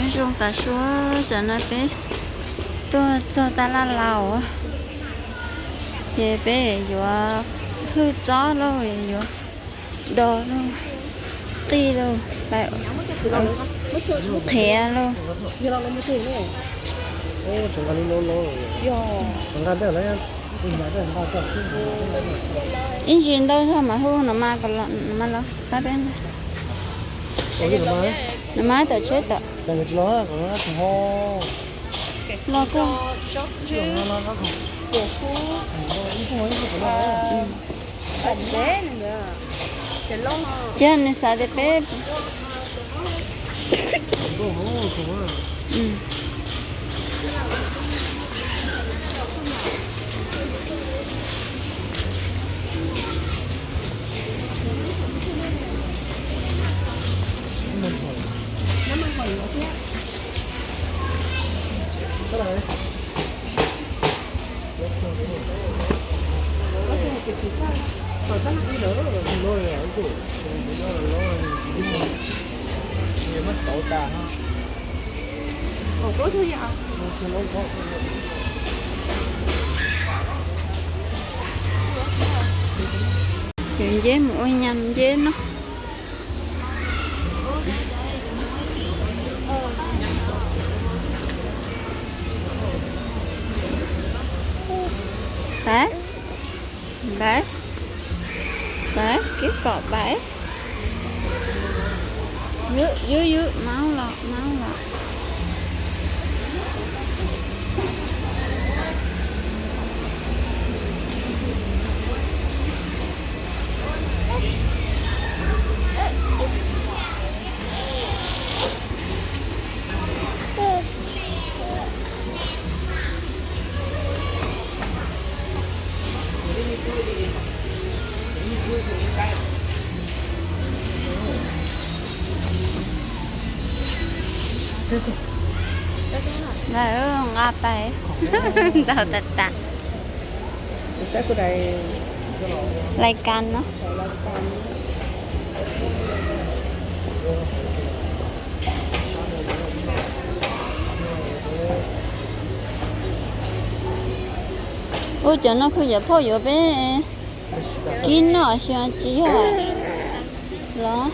Zoo tas sua, tam no peb tuaj txog taj laj laus, ces peb yuav hwj txob lauj, yuav do lauj, qij lauj, qhiav lauj. Ib ntsis ntau zog mas hu no mas los pab peb, no mas tom tsheb tom, los koj. Ces nws xav tias peb Yuav nceb mus ua nyam nceb no. Bảy, bảy, bảy, ký cọ bảy. Ywg, ywg, ywg, máu lọt, máu lọt. Lawv nqa pais ntau tas tas. Lais kas no. Ua cov no kuj yog phauj yuav peb kib noj xyov tsis yog los?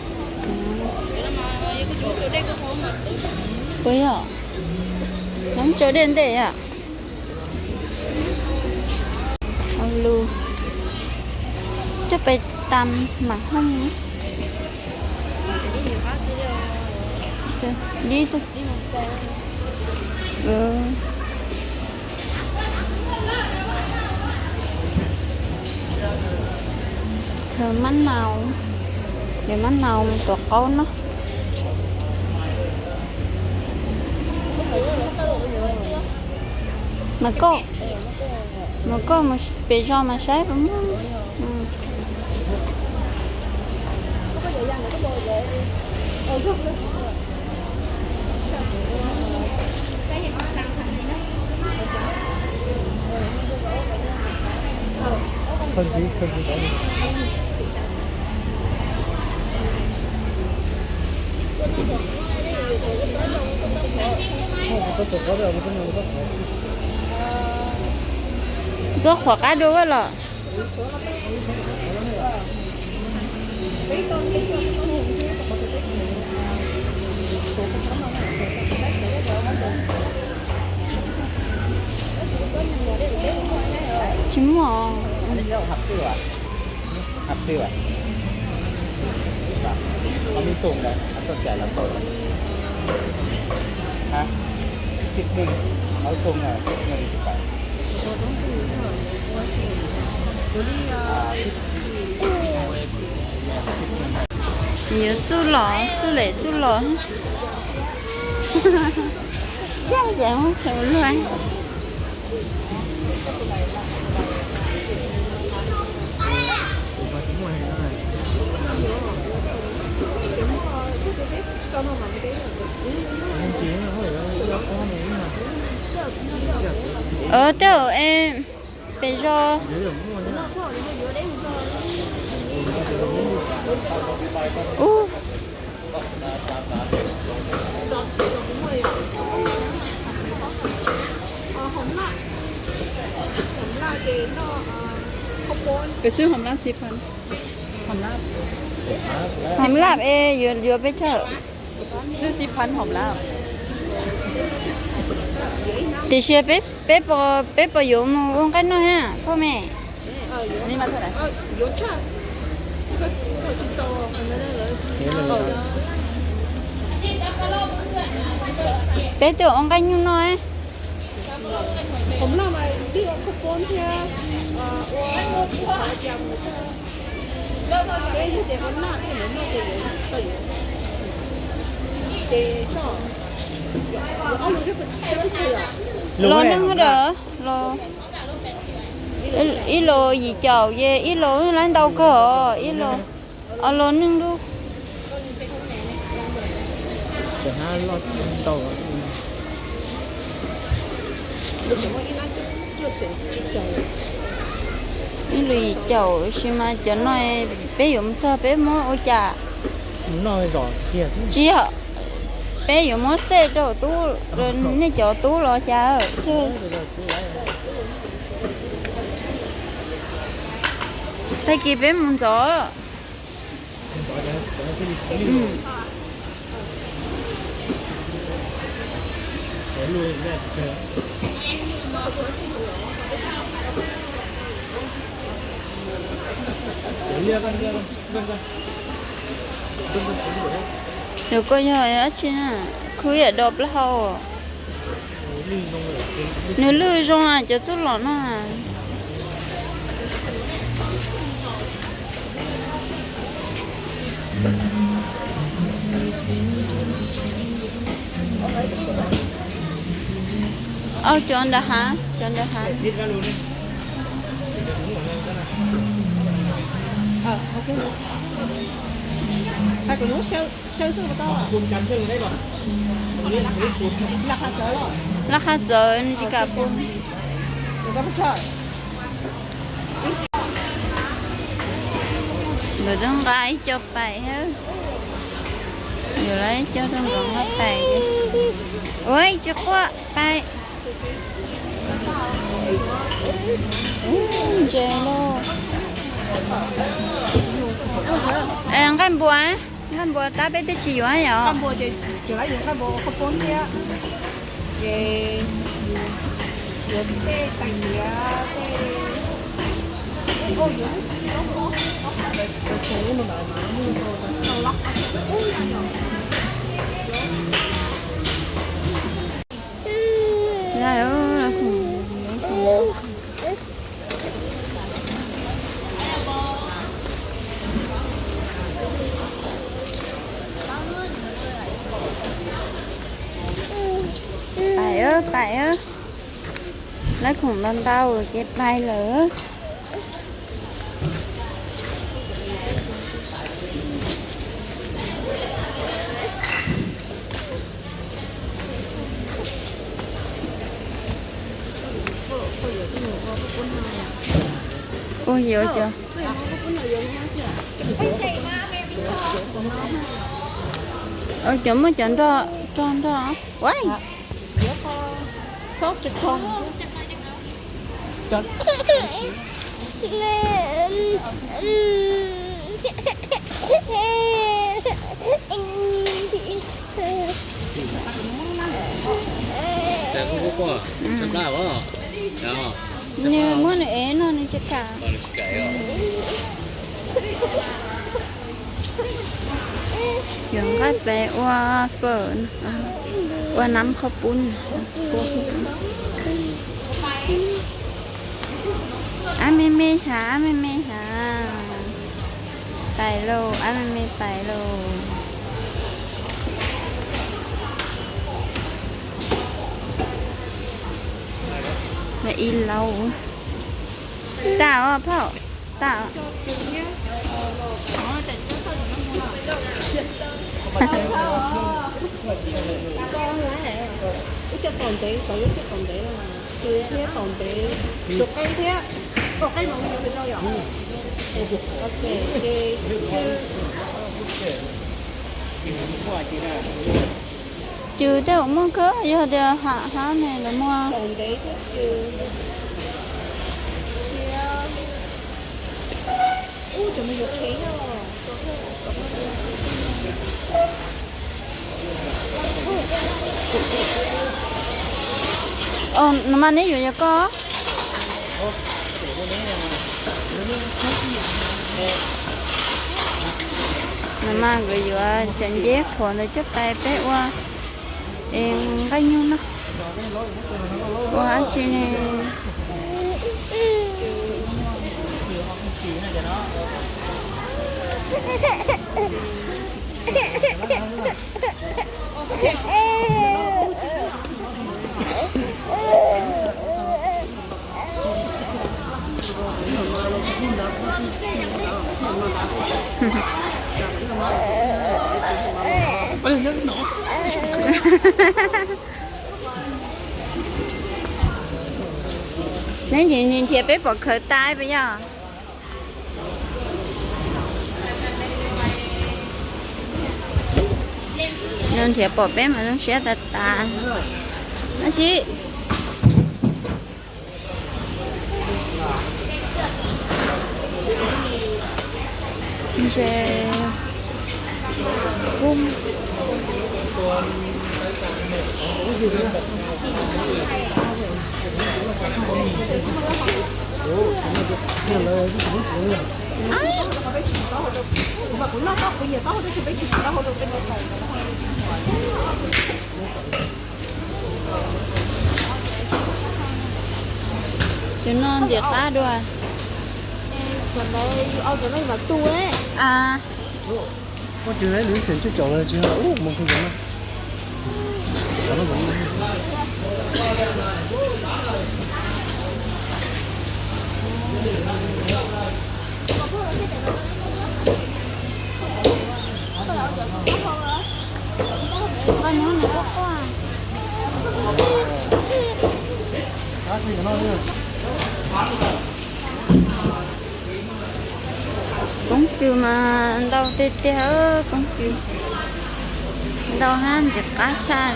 Puas yog? Nov tso dej ntej yom. Lus coj pais tas mam hoob. Dib, thawv mab nau, ces mab nau mus tuav qaub no. Mas koj, mas koj mus pem zos mas saib puas muaj. Txhob qhuav qab dua los. Tsis muaj. Yuav txuj los, txuj lem txuj los. Yaj yam muab tsaus luag. Ov, tej zaum es pem zos. Ub. Koj xwb hom lab xib phan, hom lab, xib lab es yuav yuav peb tsawg? Xwb xib phan hom lab. Tiam sis peb peb puas yuav mus ua nqaij noj ha phauj me? Peb twb ua nqaij nyuj noj. Los neeg dawm los, ib los yim caum ces ib los lawv ntau kawg os, ib los, os los neeg lub. Ib los yim caum sis mas cov no peb yuav mus txog peb muab ua cas? Tsis yog, peb yuav muab xej rau tub, nej cov tub los cas? Tag kis peb mus ntxov. Yog koj yog dab tsi na, khwb yam do plaub hau. Nws lwj zoo cov txuj lom no. Au cov nram hav, cov nram hav. Laj qab txawv nws tsis kam pub. Nkawd twb nqa ib co pais thiab. Yuav lawv ib co rau nkawd nqa pais. Ua ib tsis quaj pais. Ntses lauj. Nqaij npua, nqaij npua tab peb twb tsis yuav yom. Pais, pais, lawv khoom ntau ntau ces pais lawm. Ua yuav cov, cov muaj cov nrog nrog nrog. Nws muab nws ev no nws tsis kam. Yuav nqaij pem ua fawm, ua nab qhaub poob. Ab me me sav, ab me me sav. Pais lauj, ab me me pais lauj. Ib lauj. Tag os phauj, tag. Ib co tom ntev, xav yuav ib co tom ntev, cw thiab tom ntev, cw qeb thiab, tom qeb mas yuav pes tsawg yom? Cw tej zaum muaj kawg, yog tias hav hav ne los muaj. No mas neb yuav yog koj. No mas nkawd yuav cov nceb qhuav ntawd coj pais peb ua es nqaij nyuj no. Ua dab tsi ne? Neb nrhiav nrhiav peb pom khawv tas puas yog? Nws nrhiav pom peb mas zoo siab tas tas. Ab tsi. Ntshe kuj Cov no ntxim qab dua. Koob cw mas ntau tiag tiag, koob cw ntau hab ntxim qab tshaj.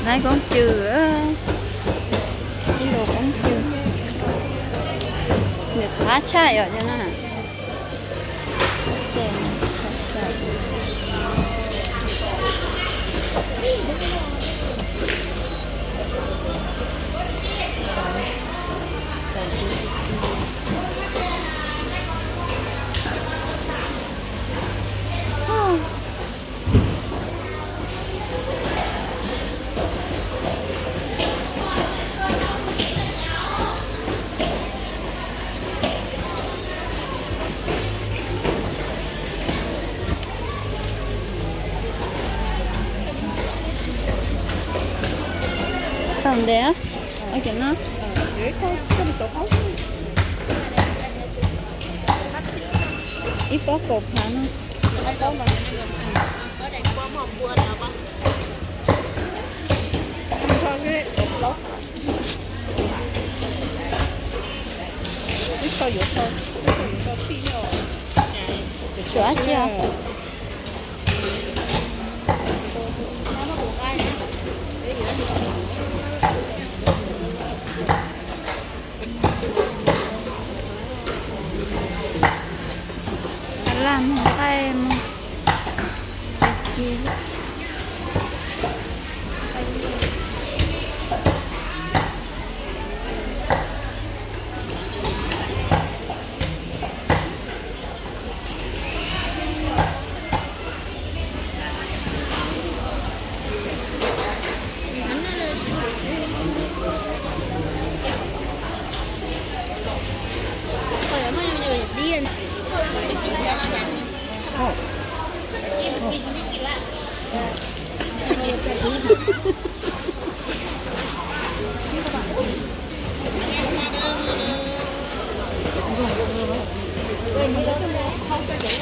Laib koob cw, ib ntus koob cw, ntxim qab tshaj yom cov no. Tau ntev, cov no ib pob kaum phav no. Tshuav dab tsi os? Laj nqaij mus.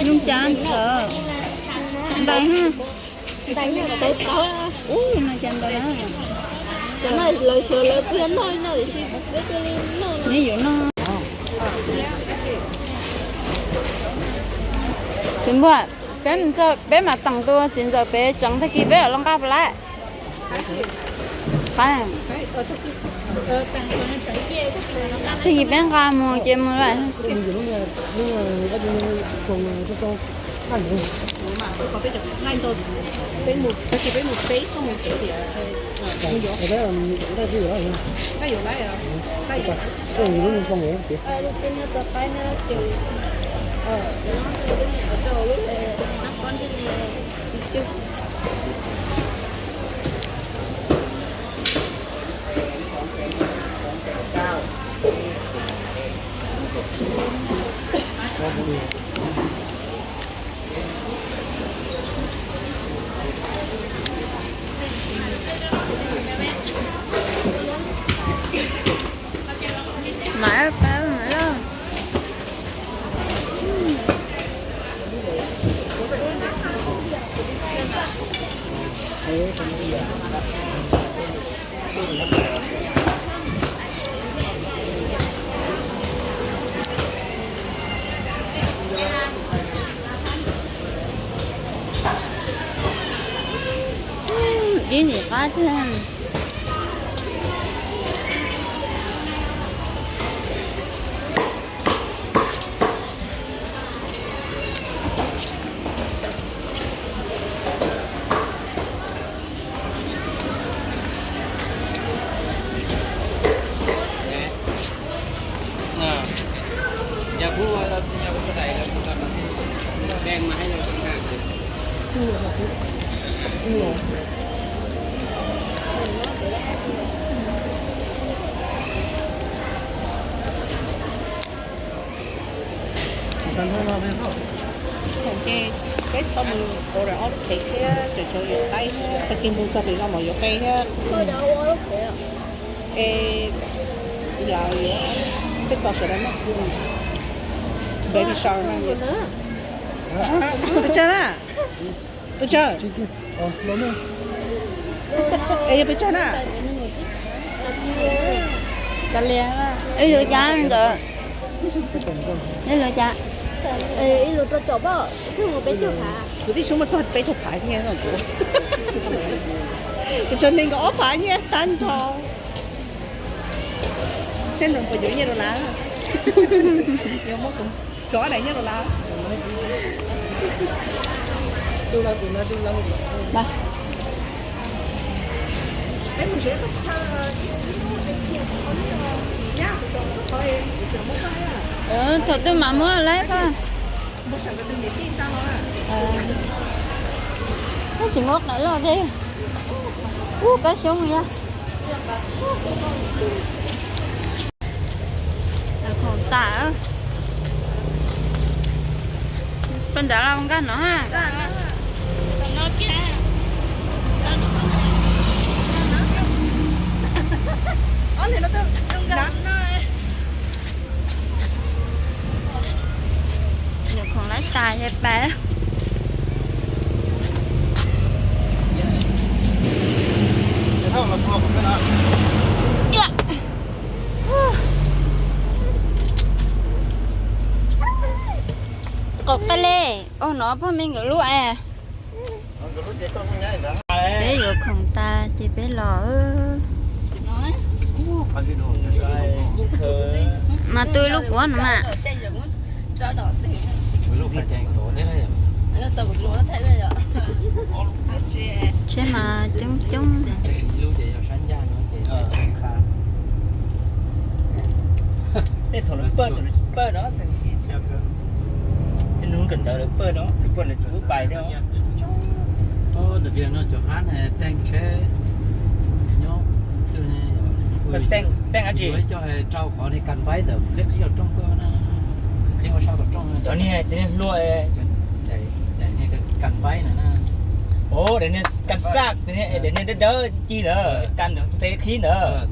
Zoo cas ntxhawv ntais. Ub, no cas ntawd na. Lawv sawv lawv pheej noj no tiam sis peb thiaj li noj. Neb yuav noj. Txiv Npuag, peb, peb mam teem tus txiv ntxawm pem tsev tag kis peb los nqa puas lawm? Qab. Twb yim peb nqa mus ces mus lawm. Maiv pab lawm. Dib ntxim qab tiag. Thaum ces peb tau mus order ob lub khev thiab, tseem tshuav yuav qaib thiab, tag kis mus txog pem zos mam yuav qe thiab. Es yog yuav peb txog sawv daws noj baby shark na. Pes tsawg na? Pes tsawg? Es yog pes tsawg na? Ib lub cas ntawd? Ib lub cas? Kuv tib suav muaj txog peb caug phav nyiaj no kuv. Kuv tsuas nees nkaum ob phav nyiaj tag nrho. Seb nws puas yuav nyiaj rau lawv. Yuav muab kuv tso daim nyiaj rau lawv. Thaum twg mam muab lawm koj. Tsis muab qhov loj thiab. Ub, kab xyoob yog. Khoom tas. Peb nrad los nkag no ha. Nyuam khoom lawv tas ces pais. Qaum qe le, ua no pog me nkawd lub es. Peb yuav khoom tas ces peb los. Mas tu ib lub kuv no mas. Tsheb mas coob coob. Tej thaum lawv pawj, thaum lawv tsis pawj no, tej hnub kawm ntawv lawv pawj no, lawv pawj lawv tsis pub pais thiab. Tab sis no cov hab ne teej tsheb nyob twg ne, teej dab tsi? Coj rau qhov ne kas vaib ntawm qhib qhib rooj koj na, qhib qhib ua sab tom rooj. Cov niag, cov niag hlua, daim niag kas vaib na. Daim niag kas xaj, daim niag dawb dawb ci ntawd, kas ntawd tus tes qhib ntawd.